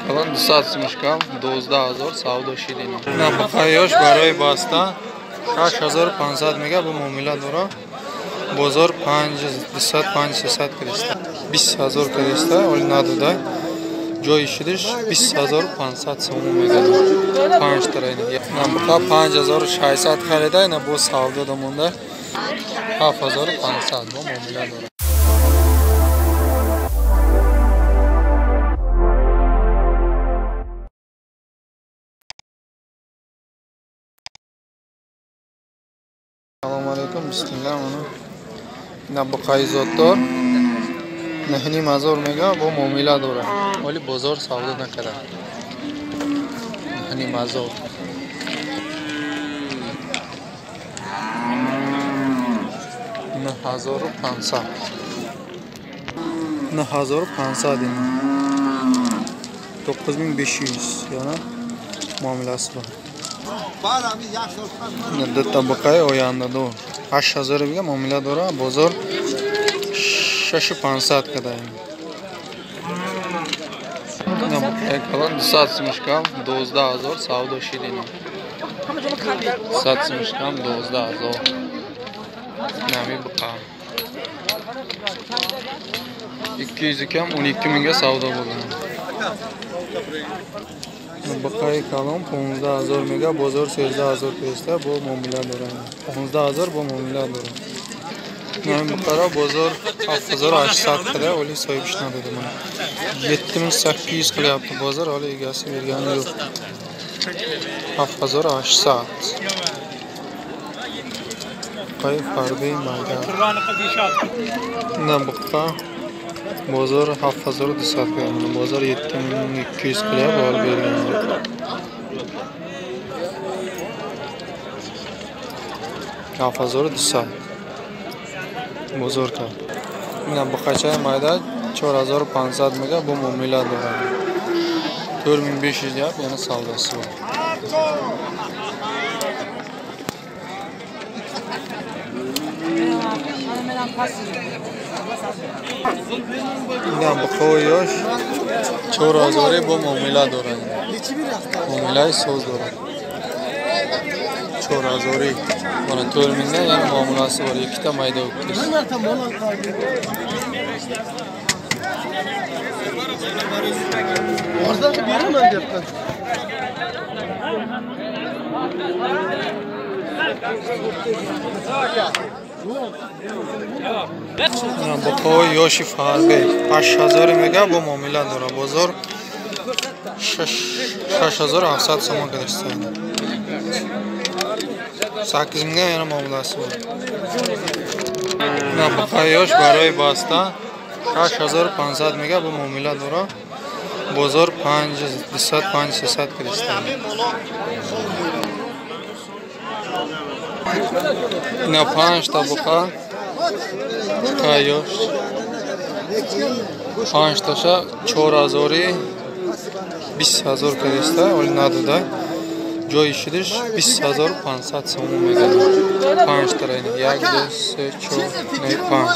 Калон 200 сумишкам 12 000 савдо шидина. Ина буқаёш барои баста 6500 мега бо муомила дора. Бозор 5 200 5 300 кириста. 20 000 кириста, оли надода. Ҷои шидиш 20 500 сомон мега. 5 тара ина. Ина буқа 5600 харида, ина бо савдо да монда. 7500 бо муомила дора. Салом алейкум, бисмилла. Мана ина буқаи зотдор 9 500 мега бо муомила дора. Вале бозор савдо накарда. 9 500. 9500. 9500 ина. 9500 яна муомилasi bor. Ду табақаи ояндадор 8000 мега муомила дора, бозор 6500 кадаем. Калон 200 сумишкам 12 000 савдо шидина. 100 сумишкам 12 000. Нами буқа. 200 кам 12 мingga savdo bo'lgan. Буқаи калон 15 000 мега, бозор 13 000 кириста, бо муомила дора. 15 000 бо муомила дора. Нами буқара бозор 7800 када, оли соҳибиш надода мана. 7800 qilyapti bozor, hali egasi bergani yo'q. 7800. Buqaи фарбеи майда. Ина buqa bozor 7200 qilyapti. Bozor 7200 qilyapti, hali bergani yo'q. 7200 бозор кард. Ина буқачаи майда 4500 мега бо муомила дорад. 4500 deyapti, yana savdosi bor. Ина буқаи ёш 4000 бо муомила дорад. Муомилаи соз дорад. 4000 mana 4000dan yana muomalasi bor. Ikkita mayda o'tkiz. Arzon qilib beraman debdi. Ина буқаи ёши фарбе 8000 мега бо муомила дора. Бозор 6700 сомон кадаста. 8000 yana muomalasi bor. Ина буқаи ёш барои баста 6500 мега бо муомила дора. Бозор 5 200 5 300 кириста. Ина 5 та буқа ёш 5 таша 4000 20 000 кириста, оли надода. Ҷои шидиш 20 500 сомон мега. 5 тара ина 1 2 3 4 5.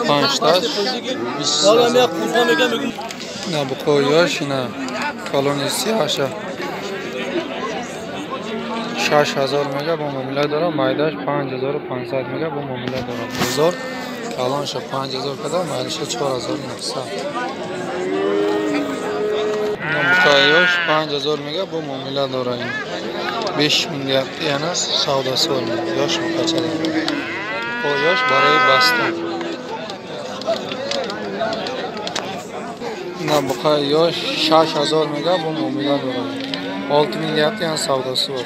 5 таш 20 000. Ина буқаи ёш ина калони сиёҳаша 6000 мега бо муомила дора, майдааш 5500 мега бо муомила дора. Бозор калонша 5000 када, майдаша 4900. Ина буқаи ёш 5000 мега бо муомила дора. 5000 deyapti, yana savdosi bor. Yosh buqachalar. Buqa yosh barои баста. Ина буқаи ёш 6000 мега бо муомила дора. 6000 deyapti, yana savdosi bor.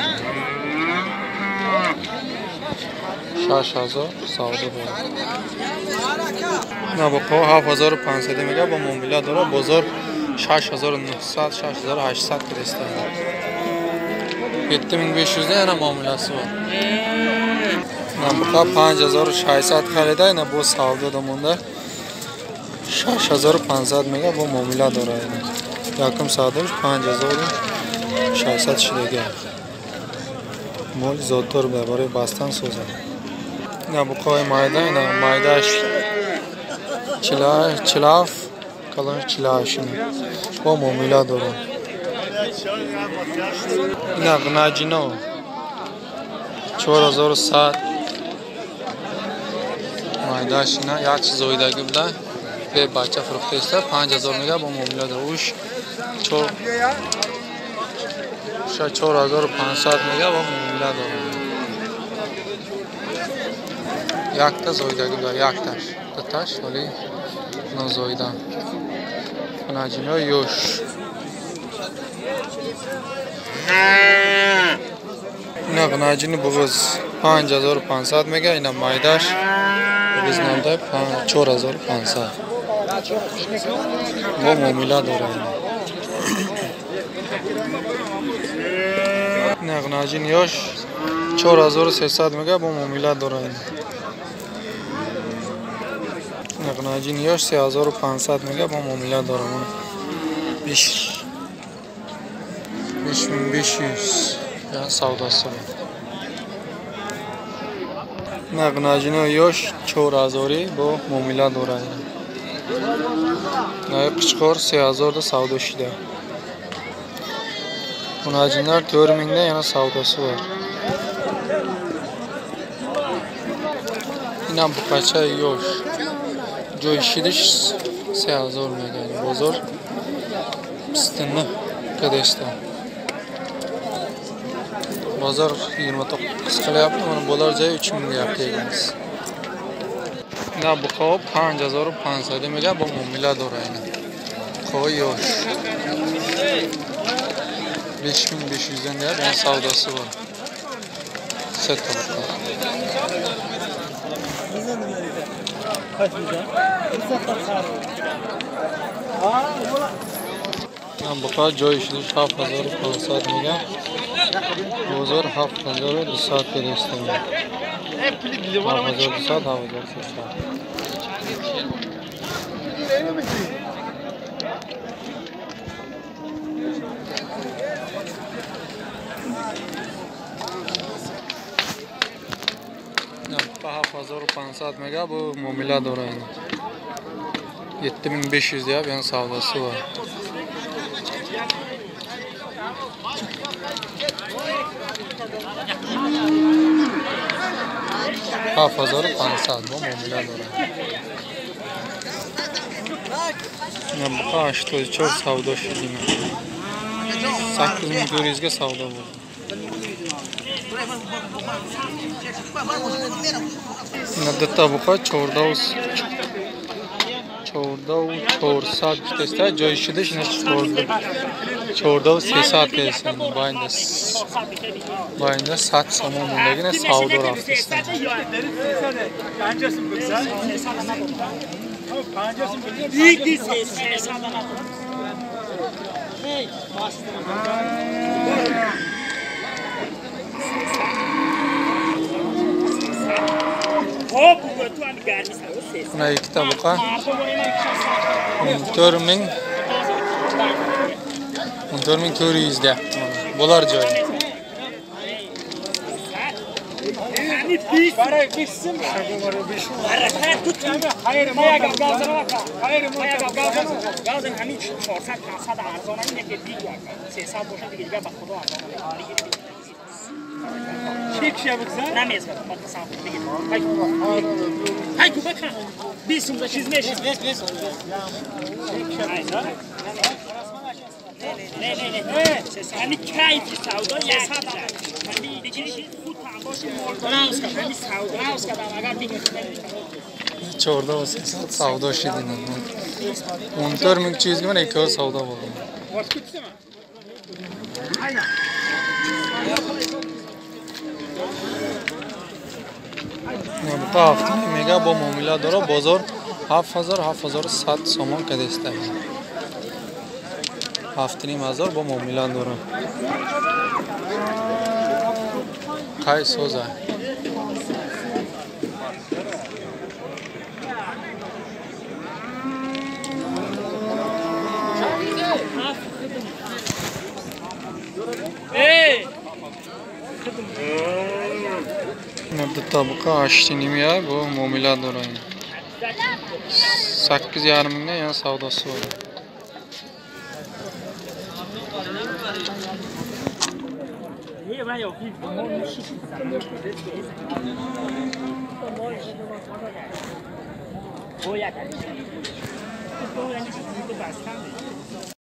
6000 savdo bor. Ина буқа 7500 мега бо муомила дора. Бозор 6900 6800 кириста. 7500 dan yana muomalasi bor. Ина буқа 5600 харида, ина бо савдо да монда. 6500 мега бо муомила дора. Якум савдош 5600 шидаги. Моли зотдор барои бастан созад. Ина буқаи майда, ина майдааш 47, Калонаш 48. Бо муомила дорад. Ина ғнаҷино 4100 майдаш ина як чиз зоидагӣ буда. Бе бача фурӯхта иста 5000 мега бо муомила дорад. Уш 4500 мега бо муомила дорад. Якта зоидагӣ буда, якташ. Дуташ вале нозоида. Ғнаҷино ёш. Ина ғнаҷини буғиз 5500 мега, ина майдаш буғиз намда 4500. Бо муомила дорад. Ина ғнаҷини ёш 4300 мега бо муомила дорад. Ина ғнаҷини ёш 3500 мега бо муомила дорад. 5500 савдоси. Ина ғнаҷино ёш 4000 бо муомила дорад. Ина қичқор 3000 да савдо шуда. Ғнаҷинlar 4000 да yana savdosi bor. Ина buqacha yosh. Joy shidish 3000 mega. Bozor 29 kadesta. Bozor 29 qilyapti, mana bo'lar joyi 3000 deyapti egamiz. Ина buqo 5500 mega бо муомила дорад ина. Buqo yosh. 5500 dan deyapti, yana savdosi bor. Seta buqo. Ина buqo joy ishidish 7500 mega. Bozor 7200 kadesta. 7200, 7300. 7500 mega bu muomila дорад. 7500 deyapti, yana savdosi bor. 7500 бо муомила дорад. Ина buqa 84 savdo шуд. 8400 ga savdo bo'ldi. Ина дута buqa 14 гуфтеста, ҷои шудаш ина 14300 кеста. Байнда 100 сомон мондаги ина савдо рафтеста. Ина ikkita buqa 14400 deyapti. Bo'lar joyi. Чорда савдо шидин. 14000 чизга mana ikkovi savdo bo'ldi. Buqa haftini mega бо муомила дорад. Бозор 7000 7100 сомон кадеста. 7500 бо муомила дорад. Қай соза? Ина дута буқа 8,5 бо муомила дорад. 8,5 mingdan yana savdosi bor.